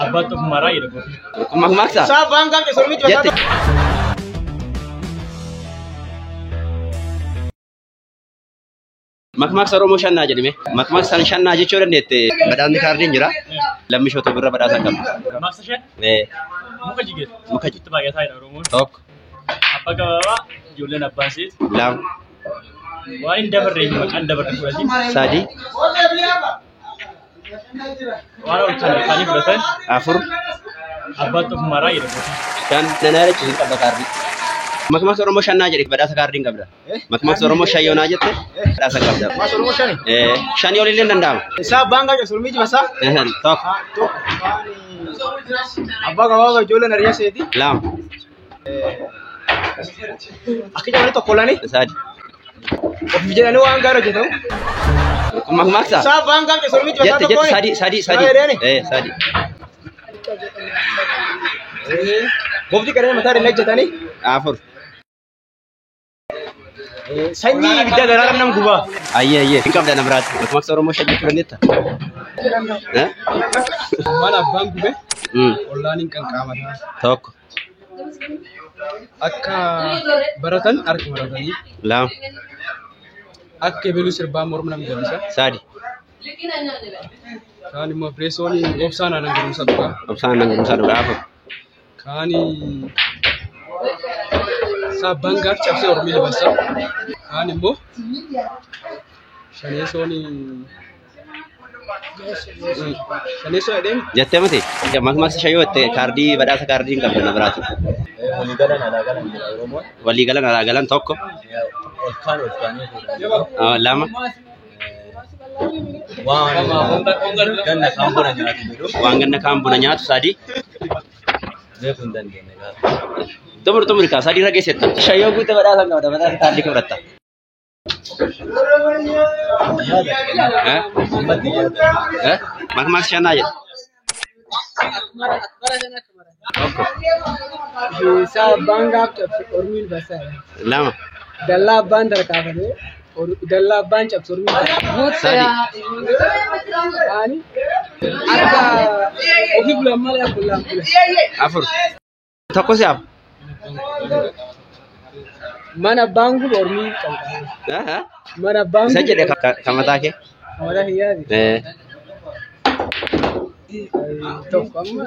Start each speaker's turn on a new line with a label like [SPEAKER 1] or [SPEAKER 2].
[SPEAKER 1] Abbaan of maraa jedha gosa.
[SPEAKER 2] Kun makmaaksa?
[SPEAKER 3] Isaa abbaan gaaf cabse ormichi
[SPEAKER 2] Jette. Makmaaksa Oromoo shannaa jedhime. Makmaaksa shannaa jechuu dandeette. Badhaasni kaardiin jira. Lammi shootoo birra badhaasa qaba.
[SPEAKER 1] Makmaaksa shan muka jigeetu.
[SPEAKER 2] Muka jige.
[SPEAKER 1] Itti baay'ataa jedha Oromoon.
[SPEAKER 2] Tokko,
[SPEAKER 1] Abbaa gabaabaa ijoolleen abbaan seetu.
[SPEAKER 2] lama,
[SPEAKER 1] Waan hin dabarree fi maqaan dabarre fudhatiin.
[SPEAKER 2] sadi,
[SPEAKER 1] Waan ol kan kaanii fudhatan.
[SPEAKER 2] afur,
[SPEAKER 1] Abbaan of maraa jedha gosa.
[SPEAKER 2] shan. Nana yaadachiisu hin qabda kaardii. Makmaaksa Oromoo shannaa jedhe badhaasa kaardiin qabda. Makmaaksa Oromoo shayyoonaa jette badhaasa qabda.
[SPEAKER 3] Oromoo shani.
[SPEAKER 2] Shanii olillee hin danda'ama.
[SPEAKER 3] Isaa abbaan gaaf cabse ormichi basaa.
[SPEAKER 2] Tokko,
[SPEAKER 3] Abbaa gabaabaa ijoolleen hariyaa seeti.
[SPEAKER 2] lama,
[SPEAKER 3] Akka ijoollee tokko lani.
[SPEAKER 2] sadi.
[SPEAKER 3] Ofiif jedhanii waan gaarii hojjetamu.
[SPEAKER 2] Kun makmaaksa?
[SPEAKER 3] Isaa abbaan gaaf cabse ormichi basaa
[SPEAKER 2] Jette
[SPEAKER 3] tokko.
[SPEAKER 2] jette sadi sadi sadi. Sadi.
[SPEAKER 3] Gofti qaree mataa irra hojjetanii.
[SPEAKER 2] Afur.
[SPEAKER 3] Sanyii ibidda garaara nam gubaa.
[SPEAKER 2] Ayyee ayyee. Hin qabda na biraatti. Makmaaksa Oromoo shan jechuu dandeetta? Eh?
[SPEAKER 4] Waan abbaan gube ollaan hin qanqaamataa.
[SPEAKER 2] Tokko,
[SPEAKER 4] Akka baratan harka maratanii.
[SPEAKER 2] lama,
[SPEAKER 4] Akka ebaluu sirbaa morma nama jallisa.
[SPEAKER 2] sadi.
[SPEAKER 4] Kaan immoo fireessoon obsaan aannan gurumsa dhugaa.
[SPEAKER 2] Obsaan aannan gurumsaa dhugaa. Afur.
[SPEAKER 4] Kaan saabbaan gaaf cabsee ormii libasa. Kaan immoo shaneessoon shaneessoo jedheen
[SPEAKER 2] Jettee miti? Makmaaksa shan yoo jette kaardii badhaasa kaardii hin qabda na biraatti.
[SPEAKER 5] Waliigalan alaa galan jedha Oromoon.
[SPEAKER 2] Walii galan alaa galan tokko,
[SPEAKER 5] Ol kaan ol kaanii fuudhan.
[SPEAKER 2] lama,
[SPEAKER 5] Waan ganna kaan buna nyaatu jedhu
[SPEAKER 2] waan ganna kaan buna nyaatu sadi.
[SPEAKER 5] beekuu hin dandeenye gaafa.
[SPEAKER 2] Xumur xumur kaa sadii irra geessetta. Shan yoo guutte badhaasa hin qabda badhaasa kaardii fudhatta. Eh?
[SPEAKER 5] Ammatti yaada.
[SPEAKER 2] Eh? Makmaaksa shannaa jedha. Tokko,
[SPEAKER 4] Isaa abbaan gaaf cabse ormiin basaa.
[SPEAKER 2] lama,
[SPEAKER 4] Dallaa abbaan tarkaanfatee dallaa abbaan cabse ormiin basaa.
[SPEAKER 2] sadi,
[SPEAKER 4] Kaani akka ofii bulan malee akka ollaan bulan.
[SPEAKER 2] afur. Tokko si hafa.
[SPEAKER 4] Mana abbaan gube ormiin qanqaama.
[SPEAKER 2] Eh? Eh?
[SPEAKER 4] Mana abbaan
[SPEAKER 2] Isa
[SPEAKER 4] gube
[SPEAKER 2] jedhe ka mataa kee.
[SPEAKER 4] mataa kiyyaati.
[SPEAKER 2] Eh.
[SPEAKER 4] Tokko amma.